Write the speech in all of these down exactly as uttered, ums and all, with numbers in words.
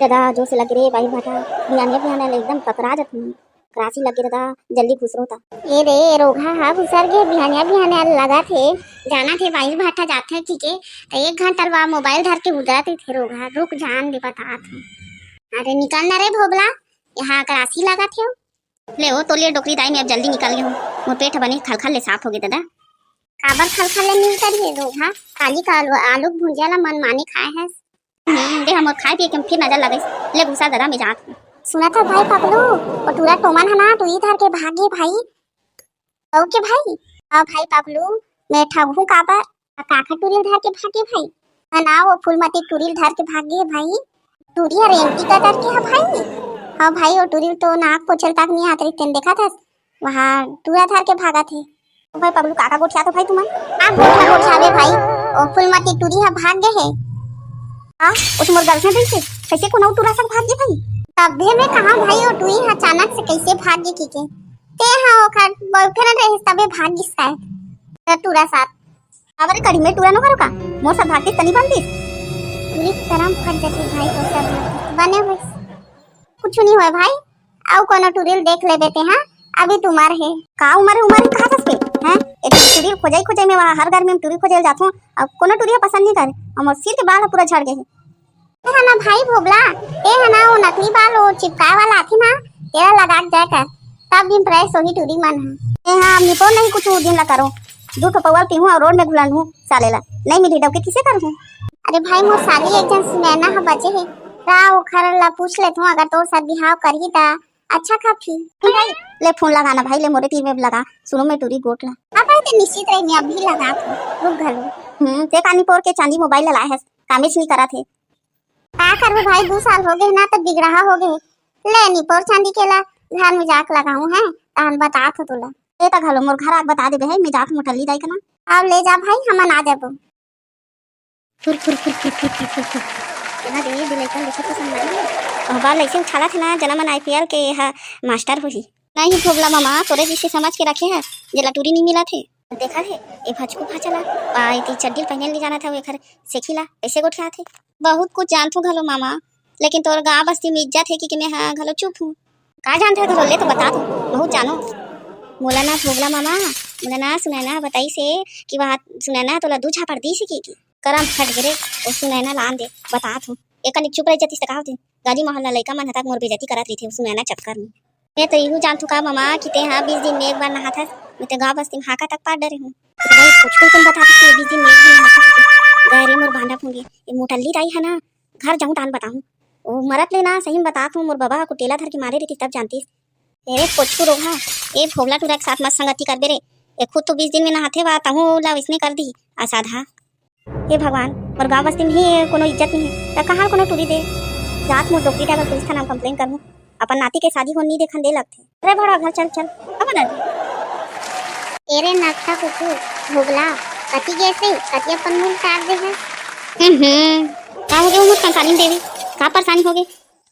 ददा, जोर से लगे रे बाहिर भाटा। बिहानिया बिहानिया ले एकदम ककरा जत हूँ। करासी लगे ददा, जल्दी घुसरो ता। ए रे, रोगहा हा घुसर गे, बिहानिया बिहानिया लगत हे। जाना थे बाहिर भाटा जाथे, ठीक है। त एक घंटा वा मोबाइल धर के उदरत थे रोगहा, रुक जान दे बतात हूँ। अरे निकल ना रे भोबला, यहाँ करासी लगत हे। ले ओ, तो लिए डोकरी दाई, मैं अब जल्दी निकल गई हूँ। मोर पेट बने खलखल ले साफ हो गए ददा। काबर खलखल ले मिल करिए रोगहा? काली का आलू, आलू के भुंजिया ला मन माने खाए हस। हम्म, दे हमर खाए पिए के फिर नजर लगइस। ले घुसा ददा, मैं जात हूँ। सुना था भाई पगलू, वो टूरा टोमन है ना, टूरी धर के भागे भाई। कहू के भाई, अब भाई पगलू, मैं ठगहूँ काबर? आ काखर टूरी ल धर के भागे भाई? ना, ना, वो फूलमती टूरी ल धर के भागे भाई। टूरी ह रेंटी कतर के ह भाई। हाँ भाई, वो टूरी ल तो नाक पोछल तक नहीं आत रहिस, तेन देखा थस, वहाँ टूरा धर के भागत हे। भाई पगलू, काका गोठिया तो भाई तुमन? आ गोठिया गोठियावे भाई, वो फूलमती टूरी ह भाग गए हे। हाँ, वो तो मोर गर्लफ्रेंड रहिस हे, कैसे कोनो टूरा संग भाग गए भाई? तभे मैं कहा भाई, वो टूरी ह अचानक से कैसे भाग गए की के? ते हाँ, ओकर बॉयफ्रेंड रहिस तबे भाग गिस काय। त टूरा साथ। अबे कड़ी में टूरा नो करो का? मोर साथ भागतीस तनी बनतीस। टूरी के करम फट जाती भाई, तो सब बने होइस। कुछ नहीं होय भाई, अउ कोनो टूरी ल देख लेबे ते, हाँ? अभी त उमर हे। का उमर हे, उमर हे कहा थस बे? हैं? ए टूरी खोजई खोजई में वहाँ हर घर में टूरी खोजे ल जाथों, अब कोनो टूरी ह पसंद नहीं करे। अब मोर सिर के बाल ह पूरा झड़ गए हे। ए हना भाई भोबला, ए हना वो नकली बाल वो चिपकाए वाला आथे ना, तेला लगा के जाए कर, तब दिन फ्रेश होही टूरी मन ह। ए हाँ, अब निपोर नहीं कुछ दिन ला करो, दू ठो पौवा पीहूँ और रोड में घुलन हूँ साले ला, नहीं मिली डौके किसे करहूँ? अरे भाई, मोर साली एक जन सुनैना ह बचे हे, रा ओखर ला पूछ लेथों, अगर तोर साथ बिहाव करही त अच्छा खपही। भाई, ले फोन लगा ना भाई, ले मोरे तीर में लगा, सुनो मैं टूरी गोठ ला। अब भाई ते निश्चित रही, मैं अभी लगा थों, रुक घलो। हम्म, ते कानी पोर के चांदी मोबाइल ला लाए हस, कामेच नहीं करा थे। का करबो भाई, दू साल हो गए ना, त बिगड़हा हो गए। ले नी पोर चांदी के ला, घर में जाके लगाऊं है, तहन बता थो तोला। ए त घलो मोर घर आके बता देबे है, मैं जात मोटल्ली दाई कना। अब ले जा भाई, हमन आ जाबो। फुर, फुर, फुर, फुर, फुर, फुर, फुर, फुर। एला दे, दे लइका ल देखत तो संगवारी हो। अहबा लइसे उछालत हे ना, जना मन आईपीएल के एहा मास्टर होही। नहीं भोबला मामा, तोरे जिसे समझ के रखे हे, जेला टूरी नी मिलत हे। देखा हे, ए भचकू भाचा ला, आ, एती चड्डी ल पहिने ल नी जानत हे, एखर सेखी ला, कइसे गोठियात हे। बहुत कुछ जानथू घलो मामा, लेकिन तोर गाँव बस्ती में इज्जत हे कि, कि मैं हा घलो चुप हूँ। का जानत हे घलो, ले तो बता तू, बहुत जानो। मोला ना भोबला मामा, मोला ना सुनैना बताइस हे कि वहाँ सुनैना तोला दू झापड़ दीस हे कि, कि? करम फट गे रे, ओ सुनैना लान दे, बतात हूँ। एकन चुप रह जतिस त का होतिस? गली मोहल्ला लइका मन ह तक मोर बेइज्जती करत रहिथे ओ सुनैना चक्कर में। मैं तो इहू जानथू का ममा कि तें ह बीस दिन में एक बार नहाथस, मैं तो गाँव बस्ती में हाका तक पार डरे हूँ। तो भाई कुछ कोई तुम बता सकते बीस दिन में एक दिन नहाथस। गए रे मोर भांडा फूंगे, ये मोटल्ली दाई है ना, घर जाऊँ तान बताऊँ। ओ मरत ले ना सही में बतात हूँ, मोर बबा ह कुटेला धर के मारे रहितिस तब जानतिस। ए रे पोछू रोगहा, ए भोबला टूरा के साथ मत संगति करबे रे। ए खुद तो बीस दिन में नहाथे वा, तहूँ ला वइसने कर दी असाधा। हे भगवान, मोर गाँव बस्ती में ही कोनो इज्जत नहीं है, त कहाँ कोनो टूरी दे? जात मोर डोकरी ड्राइवर पुलिस थाना में कंप्लेन करहूँ। अपन नाती के शादी हो नी देखन दे लगथे। अरे भड़वा घर चल, चल। अब ना। ए रे नकटा कुकुर, भोबला, कति गैस रे, कति अपन मुंह काट दे है। हम्म, का हो गए उमर कंकालीन देवी? का परेशान हो गए?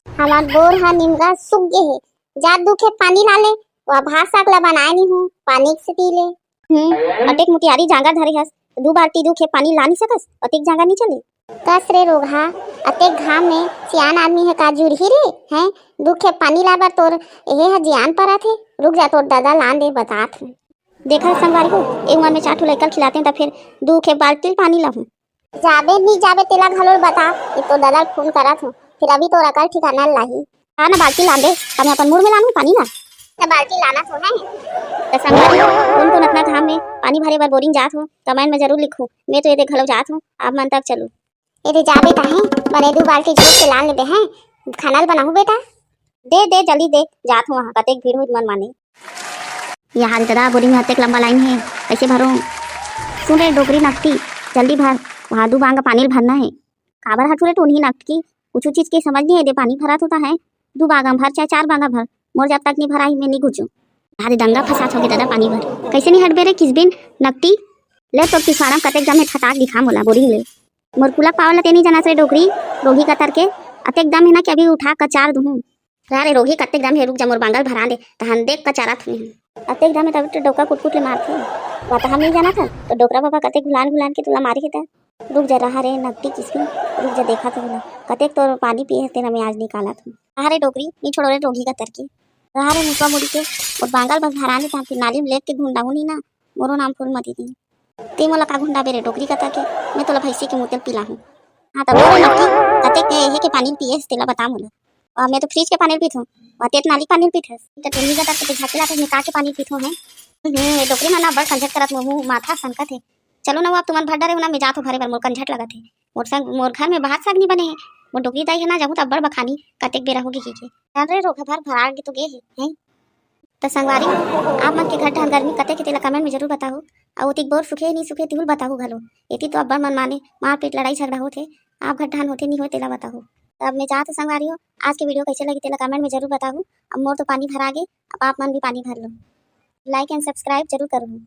हमार बोर हा निमगा सूख गे हे, जा दू खेप पानी ला ले, वा भात साग ला बनाए नी हूँ, पानी से पी ले। हम्म, अतेक मुटियारी जांगर धरे हस, दू बाल्टी दू खेप पानी ला नी सकस, अतेक जांगर नी चले। कस रे रोगहा, अतेक घाम में सियान आदमी हे का जुड़ही रे, हैं? दू खेप पानी ला बर तोर एहे ह जियान परत हे, रुक जा तोर ददा लान दे बतात हूँ। देखा संगवारी हो, ए उमर में चार ठो लइका ल खिलाते हैं त फिर दू खेप बाल्टी ल पानी लाहूँ। जाबे नी जाबे तेला घलो बता, ये तो ददा ल फोन करत हूँ, फिर अभी तोर अकल ठिकाना लाही। हाँ ना बाल्टी लान दे, त मैं अपन मुड़ में लानू पानी ला। त बाल्टी लाना तो है। त संगवारी हो, तुम तो नतना घाम में पानी भरे बर बोरिंग जात हो, कमेंट में जरूर लिखो, मैं तो ये दे घलो जात हूँ, आप मन तक चलू। ये दे जा बेटा है, बने दू बाल्टी झोंक के लान लेबे हैं, खाना ल बनाहू बेटा। दे दे जल्दी दे, जात हूँ वहाँ, कतेक भीड़ होई मन माने। यहाँ रे ददा, बोरिंग में अतेक लंबा लाइन हे, कैसे भरो? सुन रे डोकरी नकटी, जल्दी भर, वहाँ दू बांगा पानी ल भरना हे। काबर हटू रे टोनही नकटकी, कुछ चीज के समझ नहीं हे दे, पानी भरा तो है, दू बांगा भर चाहे चार बांगा भर, मोर जब तक नहीं भरा ही मैं नहीं घुचू। अरे दंगा फसाद हो गया दादा, पानी भर कैसे नहीं हटबे रे किसबिन नकटी। ले तोर पिछवाड़ा में कतेक दम हे फटाक दिखा मोला बोरिंग ले। मोर कुला पावला तेनी जना से डोकरी, रोगी कतर के, अतेक दम हे ना कि अभी उठा कचार दुहूं। रा रे रोगी, कतेक दम हे, रुक जा, मोर बांगल भरान दे, तहन देख कचारत हुई। अतेक दम हे तब तो डोका कुटकुट ले मारथे। वा तो हम नहीं जाना था, तो डोकरा बाबा कतेक घुलान घुलान के तुला मारी हे त। रुक जा, रहा रे नकटी किसमी, रुक जा, देखा तो ना, कतेक तोर पानी पिए हस तेला मैं आज निकालत हूँ। रहा रे डोकरी, नी छोड़ो रे डोकरी कतर के। रहा रे मुसवा मुड़ी के, मोर बांगल बस भरा नहीं था, फिर नाली में लेट के घुंडाहूँ नहीं ना, मोरो नाम फूल मती दी। ते मोला का घुंडाबे रे डोकरी कतर के, मैं तोला भैंसी के मुँह तेल पिलाहूँ। हाँ, तब बोल ना कि कतेक हे, हे के पानी पिए हस तेला बता मोला। और मैं तो फ्रिज के पानी पीथूँ, और ते तो नाली के पानी पीथस। तो तेल निकल तक तो झाँकी लाते निकाल के पानी पीथूँ है। हम्म, ये डोकरी मन ना बड़ कंझट करत, मुँह माथा सनकत है। चलो ना, वो अब तुमन भर डरे हो ना, मैं जात हो भरे बर, मोर कंझट लगत है। मोर संग, मोर घर में बाहर साग नहीं बने है। मोर डोकरी दाई है ना, जाहूँ तो अब्बड़ बखानी, कतेक बेरा होगे की के। अरे रोघा भर भरा के तो गे है, हैं? त संगवारी हो, आप मन के घर डहन गर्मी कतेक हे तेला कमेंट में जरूर बताहू। अउ ओतिक बोर सुखे नहीं सुखे तिहुल बताहू घलो। एती तो अब्बड़ मन माने मारपीट लड़ाई झगड़ा होथे, आप घर डहन होथे नहीं होय तेला बताहू। तब मैं जात संगवारी हो, आज के वीडियो कैसे लगी तेला कमेंट में जरूर बताहू। अब मोर तो पानी भरा गे, अब आप मन भी पानी भर लो, लाइक एंड सब्सक्राइब जरूर करूँ।